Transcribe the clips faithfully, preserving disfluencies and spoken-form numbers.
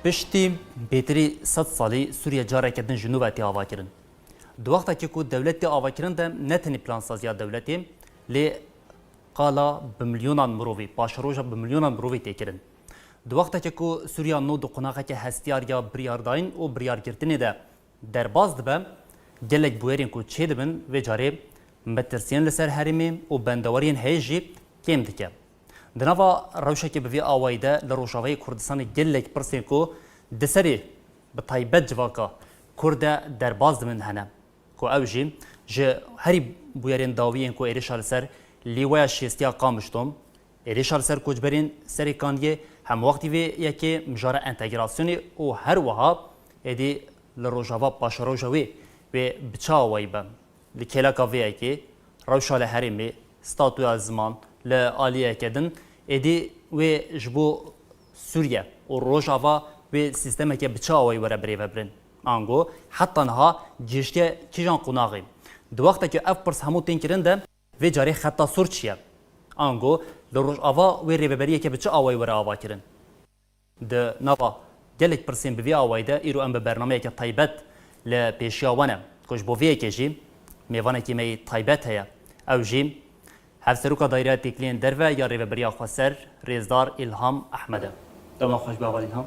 Piştî bêtirî sed salî Sûriye careke din ji nû ve tê avakirin. Di wextekê ku dewlet tê avakirin de ne tenê plansaziya dewletê, lê qala bi milyonan mirovî, paşeroja bi milyonan mirovî tê kirin. Di wextekê ku Sûriya nû di qonaxeke hestiyar ya biryardayîn û biryargirtinê de derbas dibe, gelek bûyerên ku çêdibin vê carê metirsiyên li ser herêmê û bendewariyên heye jî kêm dike. Di nava rewşeke bi vî awayî de li Rojavayê Kurdistanê gelek pirsên ku di serê bi taybet civaka Kurd de derbas dibin hene, ku ew jî ji herî bûyerên dawî yên ku êrişa li ser lîweya şêstiya Qamişlo, êrişa li ser koçberên Serê Kaniyê, hemwextî vê yekê mijara entegrasyonê û her wiha êdî li Rojava paşeroja wê, wê bi çi awayî be. Li kêleka vê yekê rewşa li herêmê, statuya ziman li aliyeke din êdî wê ji bo Sûriye û Rojava wê sîstemeke bi çi awayî were birêvebirin. Ango heta niha gihiştiye kîjan qonaxê? Di wextekî ev pirs hemû tên kirin de, vê carê xeta sor çi ye? Ango li Rojava wê rêveberiyeke bi çi awayî were avakirin? Di nava gelek pirsên bi vî awayî de îro em bi bernameyeke taybet li pêşiya we ne, ku ji bo vê yekê jî mêvanekî me yê taybet heye. Ew jî Hevseroka Daîreya Têkiliyên Derve ya Rêveberiya Xweser, Rêzdar Îlham Ehmed e. Dema xweş be, Heval Îlham.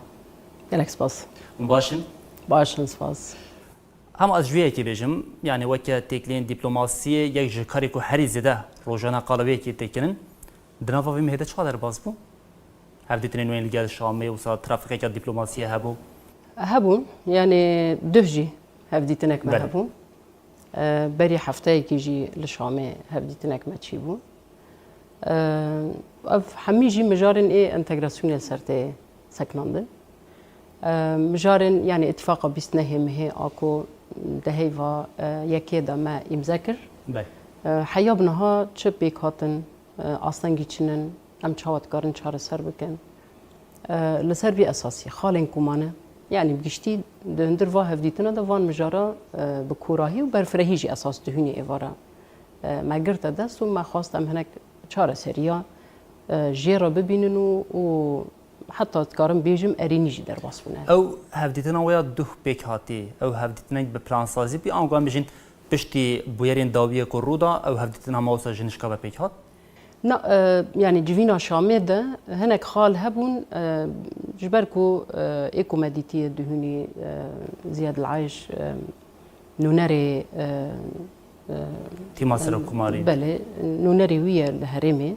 Gelek spas. Hûn baş in? Baş in, spas. Hema ez ji vê yekê bêjim, yanî weke têkiliyên dîplomasiyê yek ji karê ku herî zêde rojane qala wê yekê tê kirin, di nava vê mehê de çawa derbas bû? Hevdîtinên wê li gel Şamê, wisa trafîkeke dîplomasiyê hebû? Hebûn, yanî duh jî hevdîtinek me Belê. hebûn. E, berî hefteyekî jî li Şamê hevdîtinek me çêbû. E, ev hemî jî mijarên ê entegrasyonê li ser tê sekinandin. E, mijarên, yanî îtifaqa bîst nehê mehê a ku di heyva, e, yekê de me îmze kir. Belê. E, heya bi niha çi pêk hatin, e, astengî çi nin, em çawa dikarin çareser bikin. E, li ser vî esasî xalên ku mane, yanî bi giştî di hundir va hevdîtina de van mijara, e, bi kûrahî û berfirehî jî esas dihûnê êvara, e, me girte dest û me xwest em hinek çareseriya, e, jê re bibînin û, û heta dikarim bêjim erênî jî derbas bûne. Ew hevdîtina we ya duh pêk hatî, ew hevdîtinek bi plansazî bî, ango em bijîn piştî bûyerên dawiyê ku rû da, ew hevdîtina me wisa ji nişka ve pêk hat? Na, e, yanî civîna Şamê de hinek xal hebûn, e, ji ber ku, e, ê ku me dîtiye dihûnî, e, Ziyad el-Ayş, e, nûnerê, e, e, Tîma Serokkomarî. Belê, nûnerê wî ye li herêmê.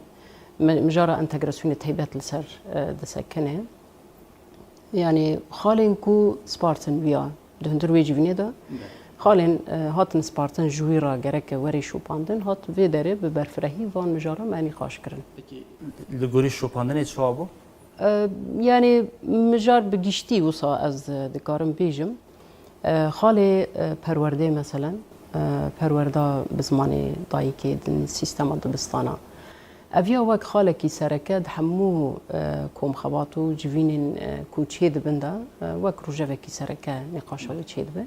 Mi-, mijara entegrasyonê taybet li ser, e, disekine. Yanî xalên ku spartin wiya di hundir wê civînê de, Belê. xalên, e, hatin spartin ji wî re gereke were şopandin, hat vê derê bi berfirehî van mijara me nîqaş kirin. Pekî, li gorî şopandinê çawa bû? E, yanî mijar bi giştî wisa ez, e, dikarim bêjim. E, xalê, e, perwerdê meselen, e, perwerda bi zimanê dayikê din sîstema dibistana. Ev ya wek xalekî sereke di hemû, e, komxebat û civînên, e, ku çê dibin de, e, wek rojevekî sereke nîqaşa wê çê dibe.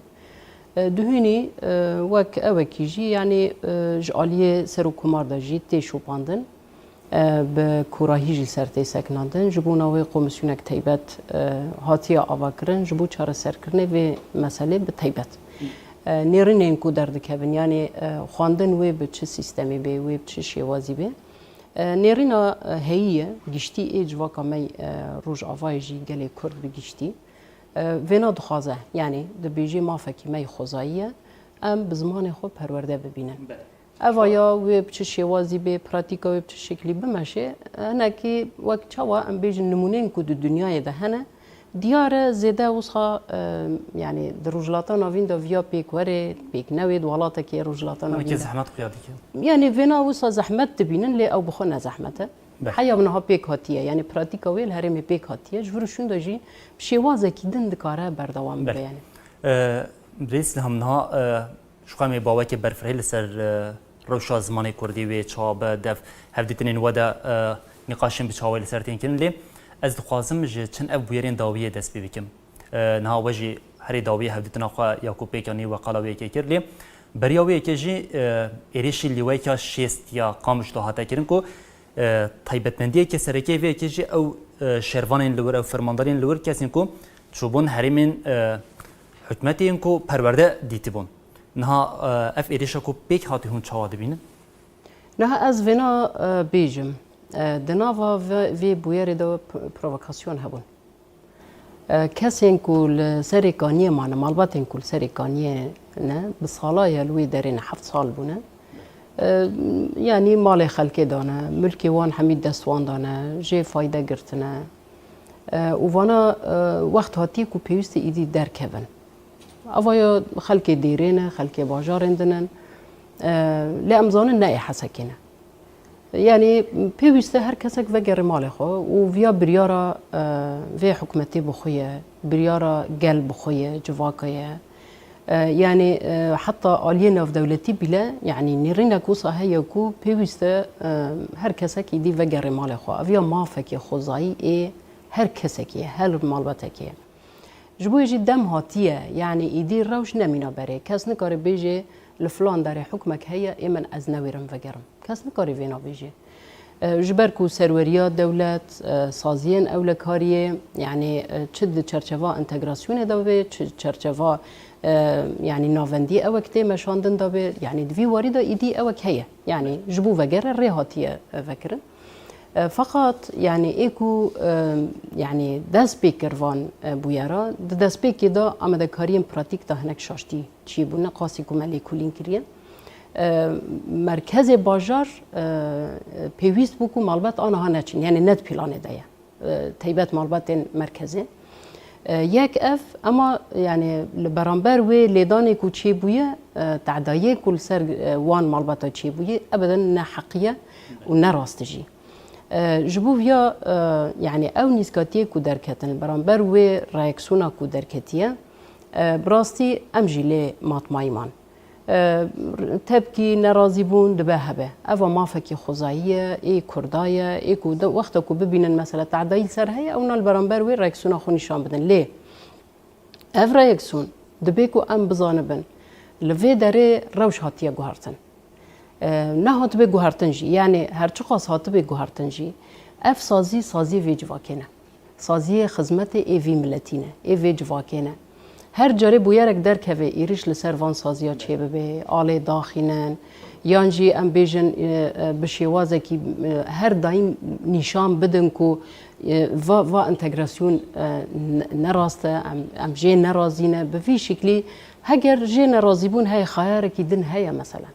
E, duhînî, e, wek ewekî jî, yanî, e, ji aliyê serokkomar de jî tê şopandin. E, bi kûrahî jî li ser tê sekinandin. Ji bona wê komîsyonek taybet, e, hatiye avakirin ji bo çareserkirinê vê meselê bi taybet. E, nêrînên ku derdikevin, yanî, e, xwendin wê bi çi sîstemê bê, wê bi çi şêwazî bê. E, nêrîna, e, heyî ye, giştî ê civaka me, e, Rojavayê jî gelê Kurd bi giştî. E, vêna dixwaze, yanî dibêjê mafekî me yê xwezayî ye, em bi zimanê xwe perwerde bibînin. Belê. Eva ya wê bi çi şêwazî bê, pratîka wê bi çi şeklî bimeşe, hinekî wek çawa em bêjin nimûneyên ku di dinyayê de hene, diyar e zêde wisa, e, yanî di Rojhilata Navîn de viya pêk were, pêk newê, di welatekî Rojhilata Navîn Wekî de. zehmet xuya dike. Yanî vêna wisa zehmet dibînin, lê ew bi xwe ne zehmet e. Be. Heya bi niha pêk hatiye, yanî pratîka wê li herêmê pêk hatiye. Ji vir û şûnde jî bi şêwazekî din dikare berdewam bibe Be. yanî. E, Rêz li hem niha, e, Ji xwe em ê bawekê berfirehî li ser, e, rewşa zimanê kurdî wê çawa be, dev hevdîtinên we de, e, nîqaşên bi çawayî li ser tên kirin. Lê ez dixwazim ji çend ev bûyerên dawiyê dest pê bikim. E, niha we jî herî dawiyê hevdîtina xwe ya ku pêk anî we qala wê yekê kir. Lê beriya wê yekê jî, e, êrişî lîweyka şêst ya Qamişlo hate kirin ku, e, taybetmendiyeke sereke vê yekê jî ew, e, şervanên li wir, ew fermandarên li wir kesên ku çûbûn herêmên, e, hikûmetê yên ku perwerde dîtibûn. Niha, e, ev êrişa ku pêk hatî hûn çawa dibînin? Niha ez vêna, e, bêjim. E, di nava ve-, vê bûyerê de p-, provokasyon hebûn. E, kesên ku li serê kaniyê mane, malbatên ku li serê kaniyê ne, bi sala ye li wê derê ne, heft sal bûne. E, yanî malê xelkê dane, milkê wan hemî dest wan dane, jê fayde girtine. E, û vana, e, wext hatiye ku pêwîst e îdî derkevin. Avaya xelkê dêrê ne, xelkê bajarên din in. E, lê em zanin ne ê Hesekê ne. Yanî pêwîst e her kesek vegerê malê xwe û viya biryara, e, vê hikûmetê bi xwe ye, biryara gel bi xwe ye, civaka ye. E, yanî, e, heta aliyê navdewletî bîle, yanî nêrînek wisa heye ku pêwîst e, e, her kesek îdî vegerê malê xwe. Ev ya mafekê xwezayî ê her kesekî ye, her malbatekê ye. Ji bo yê jî dem hatiye, yanî îdî rewş nemîna berê. Kes nikare bêje li filan derê hukmek heye, ê min ez newêrim vegerim. Kes nikare vêna bêje. E, ji ber ku serweriya dewlet, e, saziyên ewlekariyê, yanî, e, çi di çerçeva entegrasyonê de be, çi çerçeva, e, yanî navendî ewek tê meşandin de be, yanî di vî warî de îdî ewek heye. Yanî ji bo vegere rê hatiye, e, vekirin. E, feqat, yanî, ê ku, e, yanî, dest pê kir van, e, bûyera, di destpêkê de amadekariyên pratîk de hinek şaştî çêbûne, qasî ku me lêkolîn kiriye. E, merkezê bajar, e, pêwîst bû ku malbat aniha neçin, yanî ne di planê de ye. E, teybet malbatên merkezê. E, yek ev, ema, yanî, li beramber wê lêdanê ku çêbûye, e, tehdayê ku li ser, e, wan malbata çêbûye, ebeden ne heqî ye û ne rast jî. E, ji bo viya, e, yanî ew nîskatiyê ku derketin li beramber wê reaksiyona ku derketiye, e, bi rastî em jî lê matmayî man. E, tepkî, nerazîbûn dibe hebe. Eva mafekî xwezayî ye, ê Kurda ye, ê ku de, wexta ku bibînin mesela tehdayî li ser heye, ewna li beramber wê reaksiyona xwe nîşan bidin. Lê ev reaksiyon dibe ku em bizanibin, li vê derê rewş hatiye guhertin. E, nehatibe guhertin jî, yanî her çiqas hatibe guhertin jî, ev sazî, saziyê vê civakê ne. Saziyê xizmetê ê vî miletî ne, ê vê civakê ne. Her carê bûyerek derkeve êrîş li ser van saziya çêbibe, alê daxînin, yan jî em bêjin, e, e, bi şêwazekî, e, her daîm nîşan bidin ku, e, va, va entegrasyon, e, ne, ne rast e, em, em jê nerazî ne. Bi vî şiklî heger jê nerazîbûn heye, xeyarekî din heye mesela.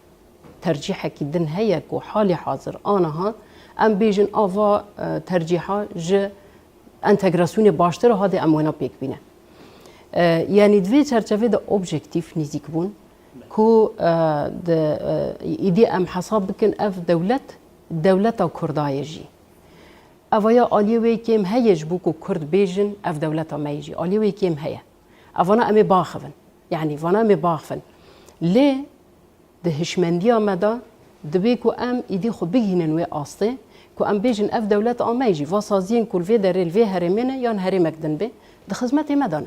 Tercîhekî din heye ku halî hazir aniha em bêjin a va, e, tercîha ji entegrasyonê baştir e, hadê em wêna pêk bîne. E, yanî di vê çerçevê de objektîf nîzîk bûn ku, e, di, e, îdî em hesab bikin ev dewlet, dewleta Kurda ye jî. Evaya aliyê wê kêm heye ji bo ku Kurd bêjin ev dewleta me ye jî. Aliyê wê kêm heye. Evana em ê baxivin. Yanî vana em ê baxivin. Lê di hişmendiya me de dibe ku em îdî xwe bigihînin wê astê, ku em bêjin ev dewlet a me jî, va saziyên ku li vê derê, li vê herêmê ne, yan herêmek din bê, di xizmetê me de ne.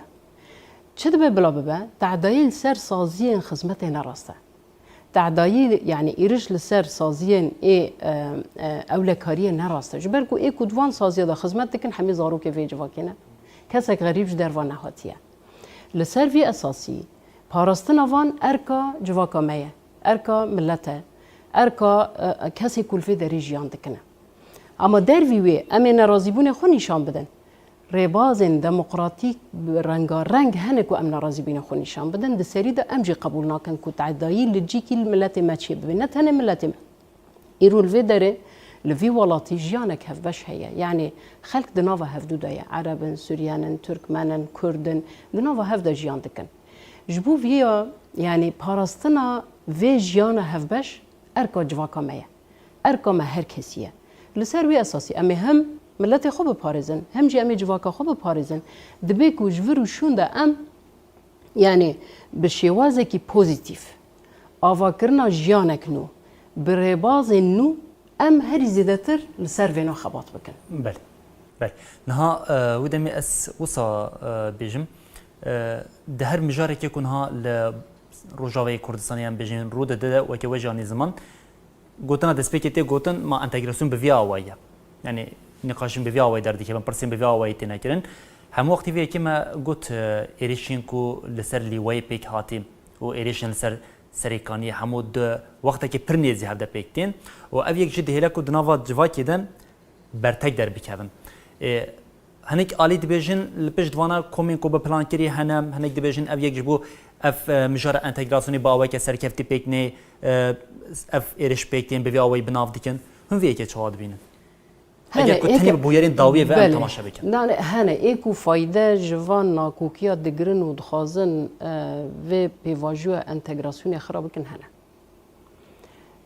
Çi dibe bila bibe, tehdayî li ser saziyên xizmetê ne rast e. Tehdayî, yanî êrîş li ser saziyên ê, e, e, ewlekariyê ne rast e. Ji ber ku ê ku di van saziya de xizmet dikin, hemî zarokê vê civakê ne. Kesek xerîb ji derva nehatiye. Li ser vî esasî, parastina van erka civaka me ye, erka milet e, erka, e, kesê ku li vê derê jiyan dikine. Ama dervî wê, em ê nerazîbûnê xwe nîşan bidin. Rêbazên demokratîk rengareng hene ku em nerazîbûnê xwe nîşan bidin. Di serî de em jî qebûl nakin ku tehdayî li cîkî li miletê me çêbibe. Ne tenê miletê me. Îro li vê derê, li vî welatî jiyanek hevbeş heye. Yanî xelk di nava hevdû de ye. Ereb in, Suryen in, Tirkmen in, Kurd in. Di nava hev de jiyan dikin. Ji bo vîya, yanî parastina vê jiyana hevbeş erka civaka me ye. Erka me her kesî ye. Li ser wî esasî em ê him miletê xwe biparêzin, him jî em ê civaka xwe biparêzin. Dibe ku ji vir û şûn de em, yanî bi şêwazekî pozîtîf, avakirina jiyanek nû, bi rêbazên nû, em herî zêdetir li ser vêna xebat bikin. Belê. Belê. Niha, e, wî demê ez wisa, e, bêjim, e, di her mijarekê ku niha li Rojavayê Kurdistanê em bêjin rû dide, weke we jî anî ziman, gotina destpêkê tê gotin, ma entegrasyon bi vî awayî ye. Yanî nîqaşên bi vî awayî derdikevin, pirsên bi vî awayî têne kirin. Hemû wextî vê yekê me got, e, êrişên ku li ser lîwayê pêk hatî û êrişên li ser serêkaniyê hemû di wextekî pir nêzî hev de pêk tên û ev yek jî dihêle ku di nava civakê de bertek derbikevin. E, hinek alî dibêjin li pişt vana komên ku bi plan kirî hene, hinek dibêjin ev yek ji bo ev, e, mijara entegrasyonê bi aweke serkeftî pêk nê, e, ev êriş pêk tên, bi vî awayî bi nav dikin. Hûn vê yekê çawa dibînin? Eger ku tenê bi bûyerên dawiyê ve em temaşe bikin. Nane, hene, ê ku fayde ji van nakokiya digirin û dixwazin, e, vê pêvajoya entegrasyonê xira bikin hene.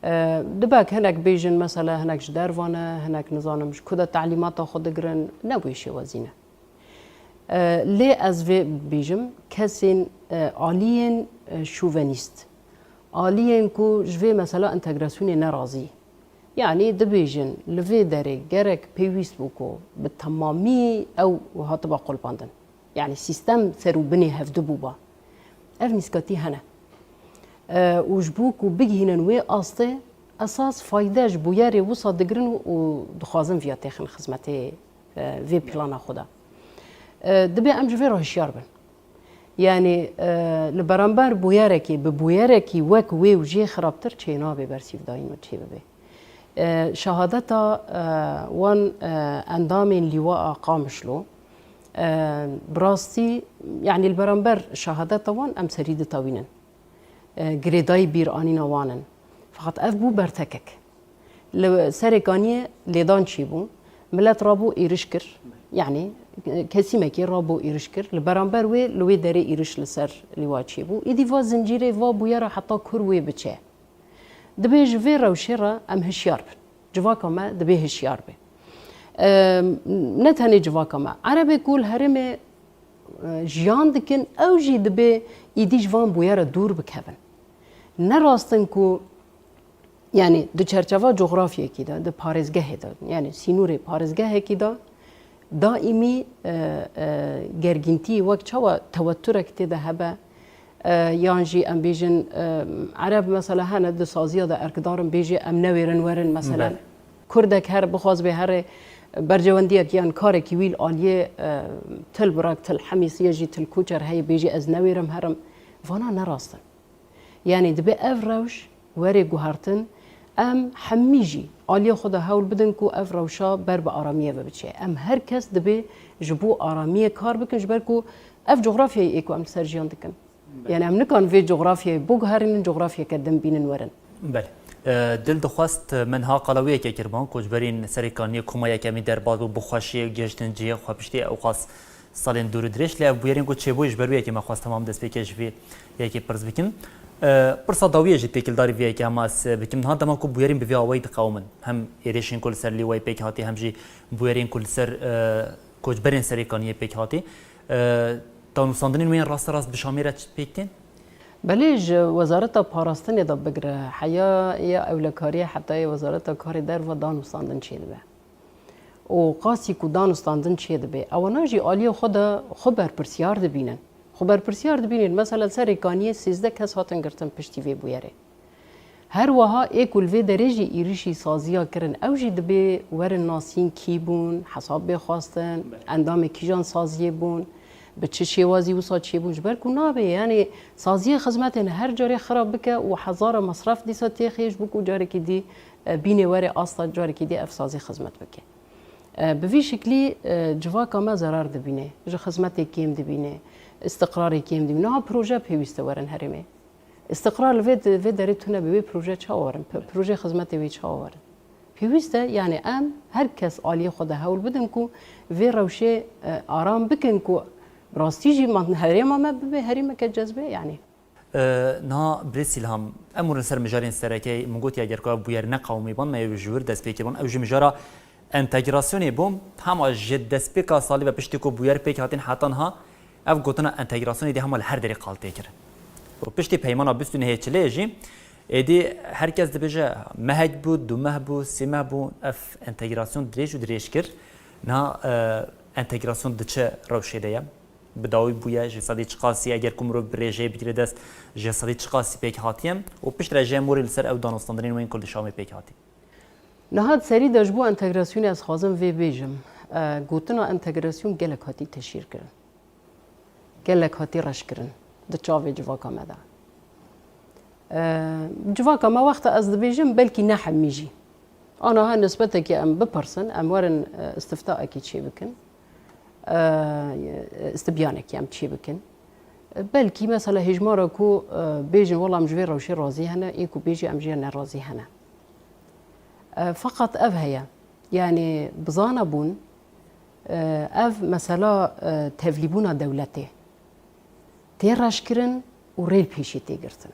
E, dibek hinek bêjin, mesela hinek ji derva ne, hinek nizanim ji ku de telîmata xwe digirin, ne wê şêwazî ne. E, lê ez vê bêjim, kesên, e, aliyên, e, şovenîst, aliyên ku ji vê mesela entegrasyonê ne razî, yanî dibêjin, li vê derê gerek pêwîst bû ku bi temamî ew hatiba qulpandin. Yanî sîstem ser û binê hevdu bûba. Ev nîskatî hene. E, û ji bo ku bigihînin wê astê, esas fayde ji bûyerê wisa digirin û dixwazin viya têxin xizmetê, e, vê plana xwe de. E, dibê em ji vê re hişyar bin. Yanî, e, li beramber bûyerekê, bi bûyerekî wek wê û jê xirabtir çênabe bersîvdayîn û çêbibe. E, şehadeta, e, wan, e, endamên Lîwaa Qamişlo, e, bi rastî, yanî li beramber şehadeta wan em serî ditewînin. E, girêdayî bîranîna wan in. Feqet ev bû bertekek. Li Serêkaniyê lêdan çêbû. Milet rabû êriş kir. Yanî, e, kesîmekê rabû êriş kir. Li beramber wê, li wê derê êriş li ser Lîwa çêbû. Êdî va zincîrê, va bûyera heta kur wê biçe. Dibê ji vê rewşê re em hişyar bin. Civaka me dibê hişyar be. Em, ne tenê civaka me. Erebê ku li herêmê, e, jiyan dikin, ew jî dibê êdî ji van bûyera dûr bikevin. Ne rast in ku, yanî di çerçeva cografyekî de, di parêzgehê de, yanî sînorê parêzgehekî de, daîmî, e, e, gergîntî wek çawa teweturek tê de hebe, e, yan jî em bêjin, e, Ereb mesela hene di saziya de erkdar in, bêjê em newêrin werin mesela. Belê. Kurdek her bixwaz bê herê bercewendiyek yan karekî wî li aliyê, e, Til Birak, Til Hemîs ya jî Til Koçer heye bêjê ez newêrim herim. Vana ne rast in. Yanî dibe ev rewş were guhertin, em hemî jî aliyê xwe de hewl bidin ku ev rewşa ber bi aramiyê ve biçe. Em her kes dibe ji bo aramiyê kar bikin, ji ber ku ev cografyayê ê ku em li ser jiyan dikin. Belê. Yanî em nikarin vê cografyayê biguherînin, cografyeke din bînin werin. Belê. E, dil dixwest me niha qala wê yekê kirban, koçberên Serêkaniyê koma yekemîn derbas bû, bi xweşiyê gihiştin cihê xwe piştî ewqas salên dûr û dirêj, lê ev bûyerên ku çêbûyî ji ber wê yekê me xwest temam destpêkê ji vê yekê pirs bikin. E, pirsa dawiyê jî têkildarî vê yekê hema ez bikim. Niha dema ku bûyerên bi vî awayî diqewimin, hem êrişên ku li ser Lîwayê pêk hatî, hem jî bûyerên ku li ser, e, koçberên Serêkaniyê pêk hatî, e, danûstandinên wê yên rasterast bi Şamê re pêk tên? Belê, ji Wezareta Parastinê de bigire heya ya ewlekariyê heta yê Wezareta Karê Derve danûstandin çêdibe. Û qasî ku danûstandin çêdibe, ewana jî aliyê xwe de xwe berpirsiyar dibînin. Xwe berpirsiyar dibînin. Mesela li Serêkaniyê sêzdeh kes hatin girtin piştî vê bûyerê. Her wiha ê ku li vê derê jî êrişî saziya kirin, ew jî dibê werin nasîn kî bûn, hesab bê xwestin, endamê kîjan saziyê bûn, bi çi şêwazî wisa çêbûn, ji ber ku nabe, yanî saziyê xizmetên her carê xirab bike û hezara mesref dîsa têxê ji bo ku carekî dî, e, bînê were asta carekî dî ev sazî xizmet bike. E, bi vî şiklî, e, civaka me zerar dibîne, ji xizmetê kêm dibîne, îstiqrarê kêm dibîne. Niha proje pêwîst e werin herêmê. Îstiqrar li vê, vê derê tune be, wê proje çawa werin? P-, projeyê xizmetê wê çawa werin? Pêwîst e, yanî em her kes aliyê xwe de hewl bidin ku vê rewşê, e, aram bikin ku bi rastî jî man herêma me bibe herêmeke cezbê, yanî. E, niha birêz Îlham, em werin ser mijarên sereke, min gotiye eger ku ev bûyer neqewimîban, me yê ji wir dest pê kiriban, ew jî mijara entegrasyonê bû, hema ji destpêka salî ve piştî ku bûyer pêk hatin heta niha, ev gotina entegrasyonê dê hema li her derê qal tê kirin. Û piştî peymana bîst û nehê Çileyê jî, êdî her kes dibêje mehek bû, du meh bû, sê meh bû, ev entegrasyon dirêj û dirêj kir. Niha, e, entegrasyon di çi rewşê de ye? Bi dawî bûye, ji sedî çiqasî, eger ku mirov bi rêjeyê bigire dest, ji sedî çiqasî pêk hatiye û piştre jê morê li ser ew danûstandinên wên ku li Şamê pêk hatî. Niha di serî de ji bo entegrasyonê ez xwazim vê bêjim. E, gotina entegrasyon gelek hatî teşhîr kirin. Gelek hatî reş kirin di çavê civaka me de. E, civaka me wexta ez dibêjim belkî ne hemî jî. Aniha nisbetekî em bipirsin, em werin, e, istiftaekî çêbikin. E, istibyanekî em çêbikin. E, belkî mesela hêjmara ku, e, bêjin wela em ji vê rewşê razî hene, ê ku bêjî em jê nerazî hene. E, feqet ev heye. Yanî bizana bûn, e, ev mesela, e, tevlîbûna dewletê tê reşkirin û rê li pêşî tê girtin.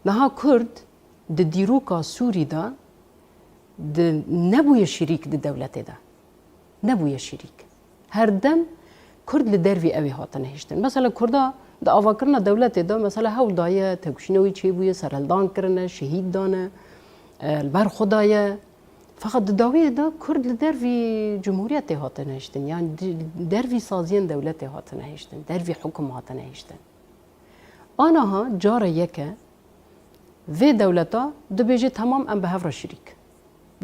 Niha Kurd di dîroka Sûrî de di nebûye şirîk di dewletê de. Nebûye şirîk. Her dem Kurd li dervî ew ê hatine hiştin. Mesela Kurda di avakirina dewletê de mesela hewl daye, tevkişîna wî çêbûye, serhildan kirine, şehîd dane, e, li ber xwe daye. Feqet di dawiyê de Kurd li dervî cumhuriyetê hatine hiştin. Yan di-, dervî saziyên dewletê hatine hiştin. Dervî hukum hatine hiştin. Aniha cara yeke vê dewleta dibêje, temam, em bi hev re şirîk.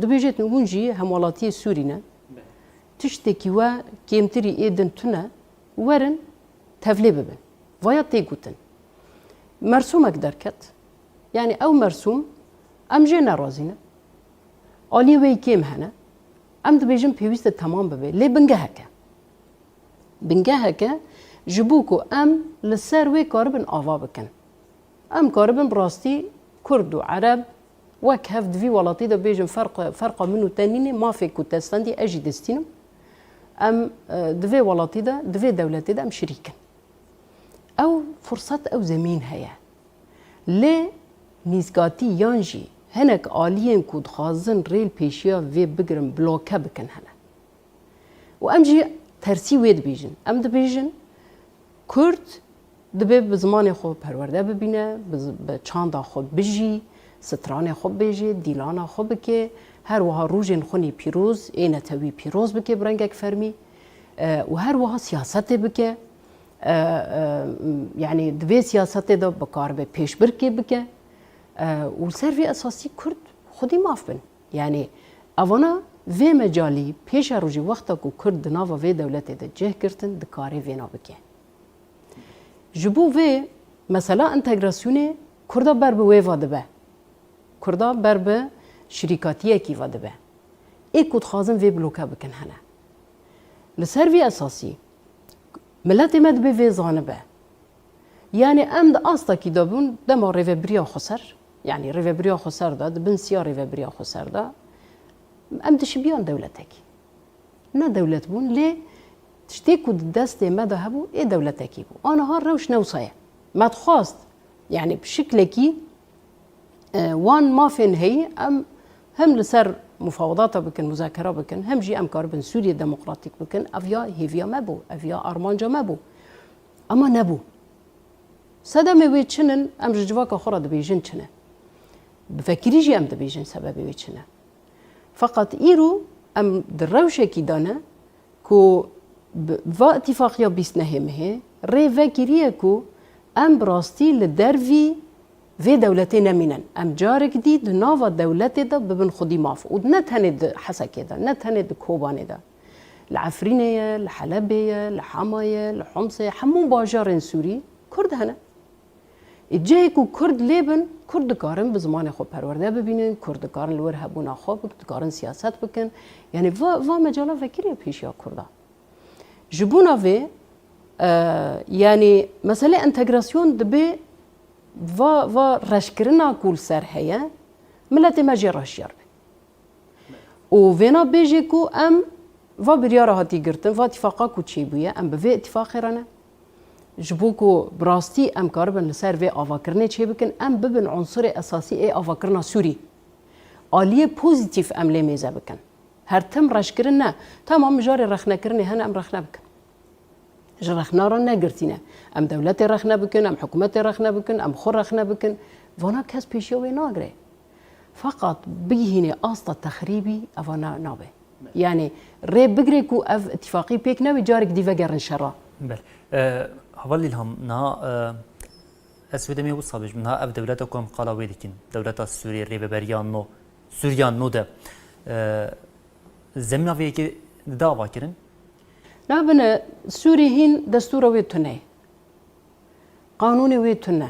Dibêje hûn jî hemwelatiyê Sûrî ne. Tiştekî we kêmtirî ê din tune, werin tevlê bibin. Vaya tê gotin. Mersûmek derket. Yanî ew mersûm em jê nerazî ne. Aliyê wê kêm hene. Em dibêjin pêwîst e temam bibe. Lê bingeheke. Bingeheke ji bo ku em li ser wê karibin ava bikin. Em karibin bi rastî Kurd û Ereb wek hev di vî welatî de bêjin ferq, ferqa min û te nîne, mafê ku te stendî ez jî destînim. Em, e, di vê welatî de, di vê dewletê de em şirîk in. Ew firset, ew zemîn heye. Lê nîzkatî yan jî hinek aliyên ku dixwazin rê li pêşiya vê bigirin, bloke bikin hene. Û em jî tersî wê dibêjin. Em dibêjin, Kurd dibe bi zimanê xwe perwerde bibîne, bi z-, bi çanda xwe bijî, stranê xwe bibêje, dîlana xwe bike, her wiha rojên xwe nê pîroz, ê netewî pîroz bike bi rengek fermî, e, û her wiha siyasetê bike, e, e, yanî di vê siyasetê de bikaribe pêşbirkê bike, e, û li ser vê esasî Kurd xwedî maf bin. Yanî evana vê mecalî pêşerojî wexta ku Kurd di nava vê dewletê de cih girtin, dikare vêna bike. Ji bo vê mesela entegrasyonê Kurda ber bi wê va dibe. Kurda ber bi şirîkatiyekî va dibe. Ê ku dixwazin vê bloke bikin hene. Li ser vî esasî miletê me dibê vê zanibe. Yanî em di astekî de bûn dema rêvebiriya xweser, yanî rêvebiriya xweser de, di bin siya rêvebiriya xweser de, em dişibiyan dewletekî. Ne dewlet bûn, lê tiştê ku di destê me de hebû, ê dewletekî bû. Aniha rewş ne wisa ye. Me dixwast, yanî bi şiklekî, e, wan mafên heyî em hem li ser mufawedata bikin, muzakera bikin, hem jî em karibin Sûriye demokratîk bikin. Ev ya hêviya me bû, ev ya armanca me bû. Ama nebû. Sedemê wê çi ne, em ji civaka xwe re dibêjin çi ne. Bi vekirî jî em dibêjin sebebê wê çi ne. Feqet îro em di rewşekî de ne ku bi va îtîfaqiya bîst nehê mehê rê vekiriye ku em bi rastî li dervî vê dewletê nemînin. Em carek dî di nava dewletê de bibin xwedî maf. Û ne tenê di Hesekê de, ne tenê di Kobanê de. Li Efrînê ye, li Helebê ye, li Hema ye, li Homsê ye, hemû bajarên Sûrî Kurd hene. Ê cihê ku Kurd lê bin, Kurd dikarin bi zimanê xwe perwerde bibînin, Kurd dikarin li wir hebûna xwe bik-, dikarin siyaset bikin. Yanî va, va mecala vekirî ye pêşiya Kurda. Ji bona vê, e, yanî meselê entegrasyon dibe va, va reşkirina ku li ser heye, miletê me jê re hişyar be. Û vêna bêje ku em va biryara hatî girtin, va îtîfaqa ku çêbûye, em bi vê îtîfaqê re ne. Ji bo ku bi rastî em karibin li ser vê avakirinê çêbikin, em bibin unsurê esasî ê avakirina Sûrî. Aliyê pozîtîf em lê mêze bikin. Her tim reşkirin ne. Tamam, mijarê rexnekirinê hene, em rexne bikin. Ji rexna re negirtîne. Em dewletê rexne bikin, em hikûmetê rexne bikin, em xwe rexne bikin. Vana kes pêşiya wê nagire. Feqat bigihînê asta texrîbî, eva na-, nabe. Yanî rê bigire ku ev îtîfaqî pêk nebe, carek dî vegerin şera. Belê. E, Heval Îlham, niha, e, ez wê demê wisa bêjim, niha ev dewleta ku em qala wê dikin, dewleta Sûriyê, rêveberiya nû, Sûriya nû de, e, zemîna vê yekê Dide ava kirin. Nabine Sûrî hîn destûra wê tune ye. Qanûnê wê tune.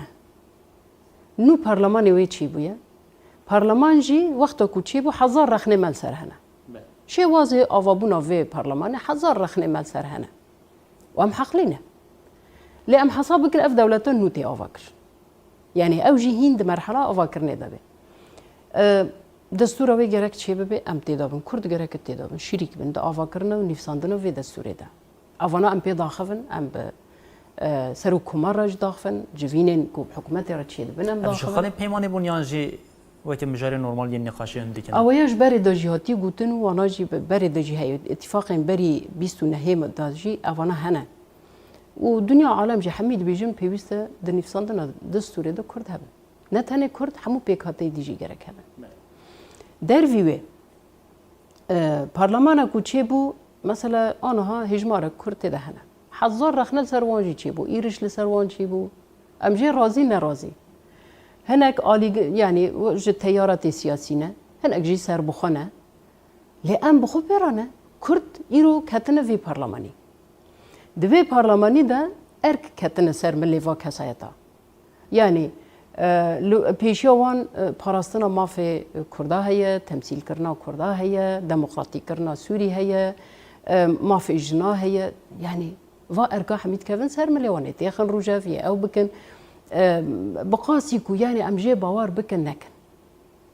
Nû parlemanê wê çêbûye. Parleman jî wexta ku çêbû hezar rexnê me li ser hene. Şêwazê avabûna vê parlemanê hezar rexnê me li ser hene. Û em heqlî ne. Lê em hesab bikin ev dewleta nû tê ava kirin. Yanî ew jî hîn di merhela avakirinê de be. E, destûra wê gerek çêbibe, em tê de bin. Kurd gerek tê de bin, şirîk bin di avakirina û nivîsandina vê destûrê de. Evana em pê daxivin, em bi, e, serokkomar re jî daxivin, civînên ku bi hikûmetê re çêdibin em Ev ji daxivin. Xalên peymanê bûn yan jî weke mijarê normal yên nîqaşê hûn dikin? Awaya ji berê de jî hatiye gotin û wana jî bi berê de jî heye. Îtîfaqên berî bîst û nehê de jî evana hene. Û dinya alem jî hemî dibêjin pêwîst e di nivîsandina destûrê de Kurd hebin. Ne tenê Kurd, hemû pêkhateyî dî jî gerek hebin. Dervî wê, e, parlemana ku çêbû, mesela aniha hêjmarek Kurd tê de hene. Hezar rexne li ser wan jî çêbû, îriş li ser wan çêbû. Em jê razî nerazî. Hinek alî, yanî ji teyaretê siyasî ne, hinek jî serbixwe ne. Lê em bi xwe pê re ne. Kurd îro ketine vê parlemanî. Di vê parlemanî de erk ketine ser milê va kesayeta. Yanî, e, li, pêşiya wan, e, parastina mafê Kurda heye, temsîlkirina Kurda heye, demokratîkkirina Sûrî heye, e, mafê jina heye. Yanî, va erka hemî dikevin ser milê wan ê têxin rûjev yê ew bikin. E, bi qasî ku, yanî, em jê bawer bikin nekin.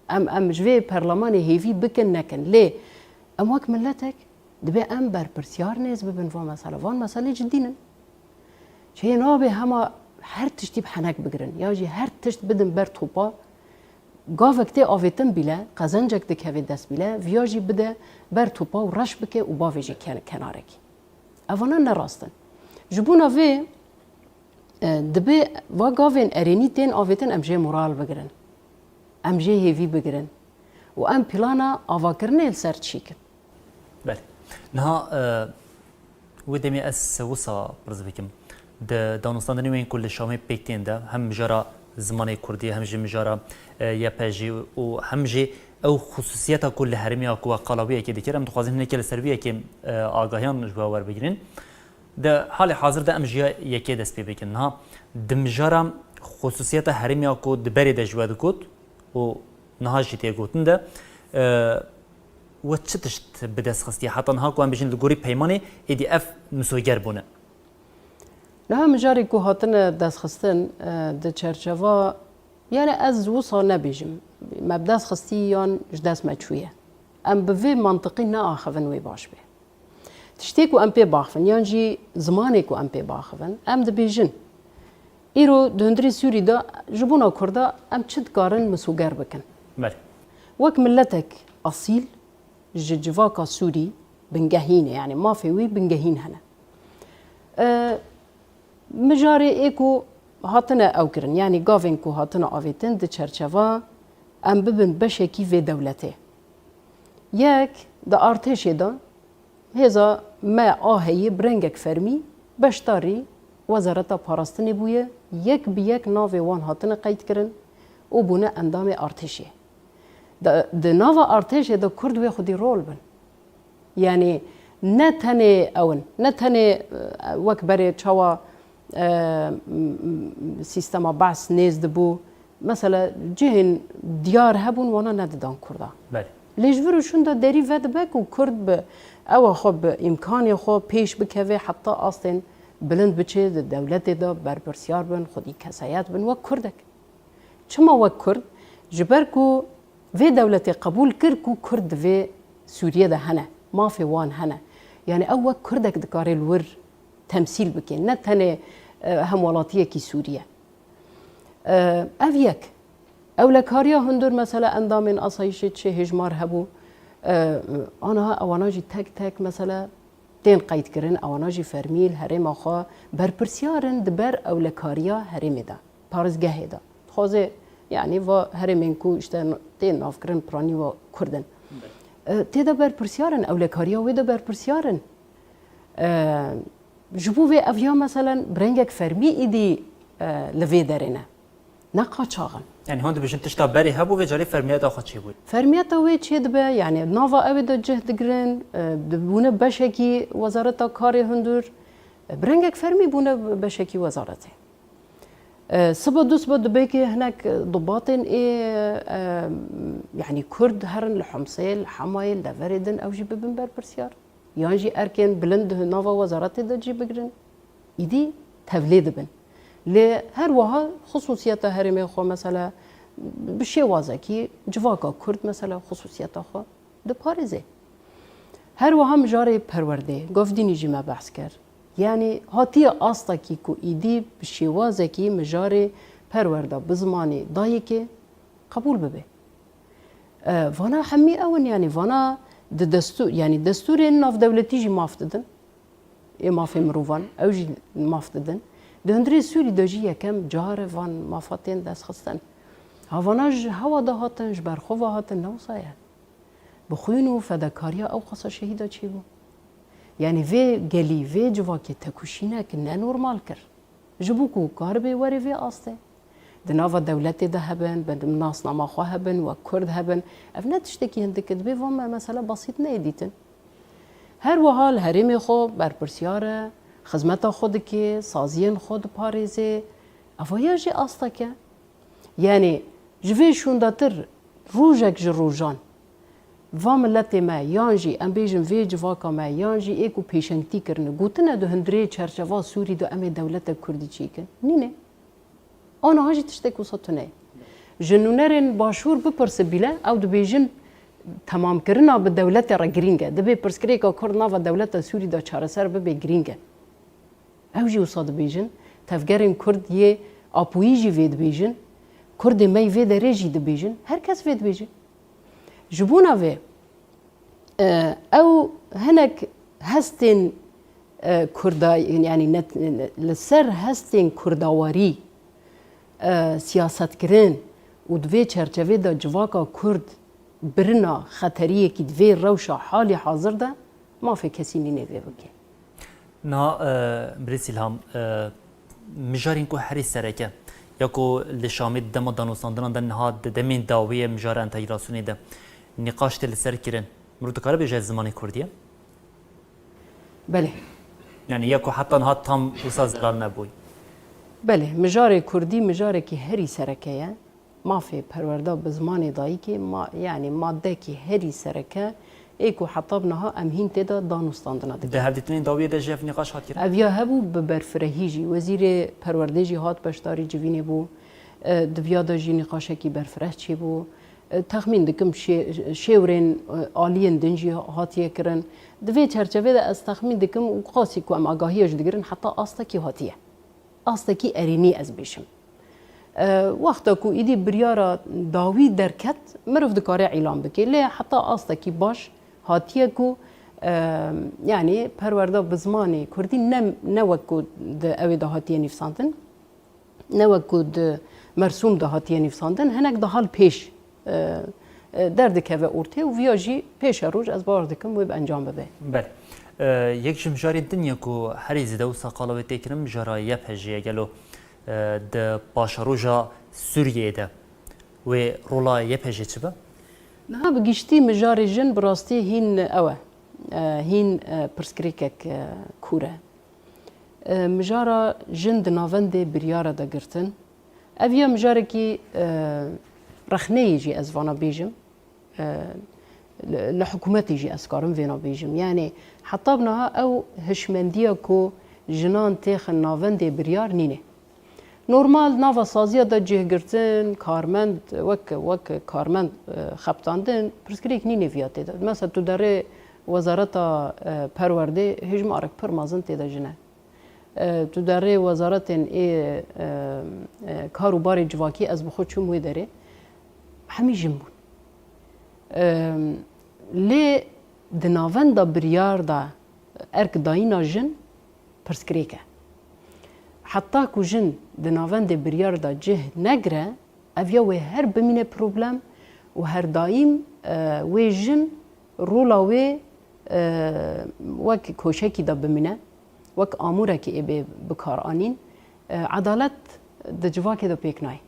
Em, em ji vê perlemanê hêvî bikin nekin. Lê em wek miletek dibe em berpirsiyar nêz bibin van mesele. Van meselê cidî nin. Çiyê nabe hema her tiştî bi henek bigirin. Ya jî her tişt bidin ber topa. Gavek tê avêtin bîle, qezencek dikeve dest bîle, viya jî bide ber topa û reş bike û bavêje ken-, kenarekî. Evana ne rast in. Ji bona vê, e, dibe va gavên erênî tên avêtin em jê moral bigirin. Em jê hêvî bigirin. Û em plana avakirinê li ser çêkin. Belê. Niha, e, wê demê ez wisa pirs bikim. Di danûstandinên wên ku li Şamê pêk tên de, hem mijara zimanê kurdî, hem jî mijara, e, Y P G û hem jî ew xusûsiyeta ku li herêmê ya ku we qala wî yekê dikir, em dixwazin hinekê li ser wî yekê, e, agahiyan ji we werbigrin. Di halê hazir de em ji ya yekê dest pê bikin. Niha di mijara xusûsiyeta herêmê ya ku di berê de ji we digot û niha jî tê gotin de, e, we çi tişt bi dest xistiye? Heta niha ku em bêjin li gorî peymanê êdî ev misoger bûne. Niha mijarê ku hatine destxistin, e, di çerçeva, yani ez wisa nebêjim, me bi dest xistî yan ji dest me çûye. Em bi vê mantiqî neaxivin wê baş be. Tiştê ku em pê baxivin, yan jî zimanê ku em pê baxivin, em dibêjin, îro di hundirê Sûrî de ji bona Kurda em çi dikarin misoger bikin? Belê. Wek miletek esîl ji civaka Sûrî bingehîn e, yani mafê wî bingehîn hene. E, mijarê ê ku hatine ew kirin, yani gavên ku hatine avêtin di çerçeva em bibin beşekî vê dewletê. Yek, di artêşê de hêza me a heyî bi rengek fermî beşdarî Wezareta Parastinê bûye, yek bi yek navê wan hatine qeydkirin û bûne endamê artêşê. Di, di nava artêşê de Kurd wê xwedî rol bin. Yanî ne tenê ew in, ne tenê, e, wek berê çawa, e, m-, m-, sîstema Baas nêz dibû. Mesela cihên diyar hebûn, wana nedidan Kurda. Belê. Lê ji vir û şûn de derî vedibe ku Kurd bi ewa xwe, bi îmkanê xwe pêş bikeve, heta astên bilind biçe, di dewletê de berpirsiyar bin, xwedî kesayet bin wek Kurdek. Çima wek Kurd? Ji ber ku vê dewletê qebûl kir ku Kurd di vê Sûriyê de hene, mafê wan hene. Yani ew wek Kurdek dikare li wir temsîl bike, ne tenê, e, hemwelatiyekî Sûriye. E, ev yek. Ewlekariya hundir mesela endamên asayişê çi hêjmar hebû, e, aniha ewana jî tek tek mesela tên qeydkirin, ewana jî fermî li herêma xwe berpirsiyar in di ber ewlekariya herêmê de, parêzgehê de. Dixwaze, yanî va herêmên ku işte n-, tên navkirin piranî wa Kurd in. E, tê de berpirsiyar in, ewlekariya wê de berpirsiyar in. E, ji bo vê ev ya meselen bi rengek fermî îdî, e, li vê derê ne. Ne qaçax in. Yani hûn dibêjin tişta berê hebû, vê carê fermiyeta xwe çêbû. Fermiyeta wê çê dibe, yani nava ew ê de cih digirin, e, dibûne beşekî wezareta karê hundir. E, bi rengek fermî bûne beşekî wezaretê. E, siba du siba dibê ki hinek dubatên ê, e, yani Kurd herin li Homsê, li Hemayê, li deverê din ew jî bibin berpirsiyar. Yan jî erkên bilind di nava wezaretê de cî bigirin. Îdî tevlê dibin. Lê her wiha xisûsiyeta herêmê xwe, mesela bi şêwazekî civaka Kurd, mesela xisûsiyeta xwe diparêzê. Her wiha mijarê perwerdê, govdînî jî me behs kir. Yanî hatiye astekî ku îdî bi şêwazekî mijarê perwerda bi zimanê dayikê qebûl bibe. E, vana hemî ew in, yanî vana di destû-, yanî destûrên navdewletî jî maf didin. Ê mafê mirovan, ew jî maf didin. Di hundirê Sûrî de jî yekem car e van mafa tên destxistin. Ha vana ji hewa de hatin, ji ber xwe ve hatin, ne wisa ye. Bi xwîn û fedakariya ew qasa şehîda çêbû. Yanî vê gelî, vê civakê tekuşînek ne normal kir. Ji bo ku karibe were vê astê. Di nava dewletê de hebin, bi nasnama xwe hebin, wek Kurd hebin. Ev ne tiştekî hindik e, dibê van me mesela basît neyê dîtin. Her wiha li herêmê xwe berpirsiyar e, xizmeta xwe dike, saziyên xwe diparêzê. Ev ya jî astek e. Yanî ji vê şûndatir rojek ji rojan va miletê me, yan jî em bêjin vê civaka me, yan jî ê ku pêşengtî kirine, gotine di hundirê çerçeva Sûrî de em ê dewletek Kurdî çêkin? Nîne. A niha jî tiştek wisa tune ye. Ji nûnerên Başûr bipirse bîle, ew dibêjin temamkirina bi dewletê re girîng e. Dibê pirsgirêka Kurd nava dewleta Sûrî de çareser bibe girîng e. Ew jî wisa dibêjin, tevgerên Kurd yê Apoyî jî vê dibêjin, Kurdê me yê vê derê jî dibêjin, her kes vê dibêje. Ji bona vê, e, ew hinek hestên, e, Kurda-, yanî net-, li ser hestên Kurdawarî, e, siyasetkirin û di vê çerçevê de civaka Kurd birina xeteriyekî di vê rewşa halî hazir de mafê kesî nîne vê bike. Niha, e, birêz Îlham, e, mijarên ku herî sereke ya ku li Şamê di dema danûstandinan de niha di demên dawî ye mijara entegrasyonê de nîqaş tê li ser kirin, mirov dikare bêje zimanê kurdî ye? Belê. Yanî ya ku heta niha tam wisa zelal nebûy. Belê, mijarê kurdî mijarekî herî sereke ye. Mafê perwerda bi zimanê dayikê, ma-, yanî madekî herî sereke ê ku heta bi niha em hîn tê de danûstandina dikin. Di hevdîtinên dawiyê de jî ev nîqaş hat kirin? Ev ya hebû bi berfirehî jî. Wezîrê perwerdê jî hat beşdarî civînê bû. E, di viya de jî nîqaşekî berfireh çêbû. E, texmîn dikim şê-, şêwrên, e, aliyên din jî hatiye kirin. Di vê çerçevê de ez texmîn dikim û qasî ku em agahiya jî digirin heta astekî hatiye. Astekî erênî ez bêjim. E, wexta ku îdî biryara dawî derket, mirov dikare îlan bike. Lê heta astekî baş hatiye ku, e, yanî perwerda bi zimanê kurdî ne, ne wek ku di ew ê de hatiye nivîsandin, ne wek ku di mersûm de hatiye nivîsandin, hinek daha li pêş, e, e, derdikeve ortê û viya jî pêşeroj ez bawer dikim wê bi encam bibe. Belê. E, yek ji mijarên din ye ku herî zêde wisa qala wê tê kirin, mijara Y P G ye. Gelo, e, di paşeroja Sûriyeyê de wê rola Y P G çi be? Niha bi giştî mijarê jin bi rastî hîn ew e, e, hîn, e, pirsgirêkek, e, kûr e. E, mijara jin di navendê biryara de girtin. Ev ya mijarekî, e, rexneyê jî ez vana bêjim. E, li, li hikûmetê jî ez karim vêna bêjim. Yanî heta bi niha ew hişmendiya ku jinan têxin navendê biryar nîne. Normal nava saziya de cihgirtin, karmend, wek, wek karmend, e, xebitandin, pirsgirêk nîne viya tê de. Mesela tu derê wezareta, e, perwerdê hêjmarek pir mezin tê de jin e. E, tu derê wezaretên ê, e, e, kar û barê civakî ez bi xwe çûm wê derê. Hemî jin bûn. E, lê di navenda biryar de erk dayîna jin pirsgirêk e. Heta ku jin di navendê biryar de cih negire, ev ya wê her bimîne problem û her daîm, e, wê jin rola wê, e, wek koşekî de bimîne, wek amûrekî ê bê bikaranîn. E, edalet di civakê de pêk nayê.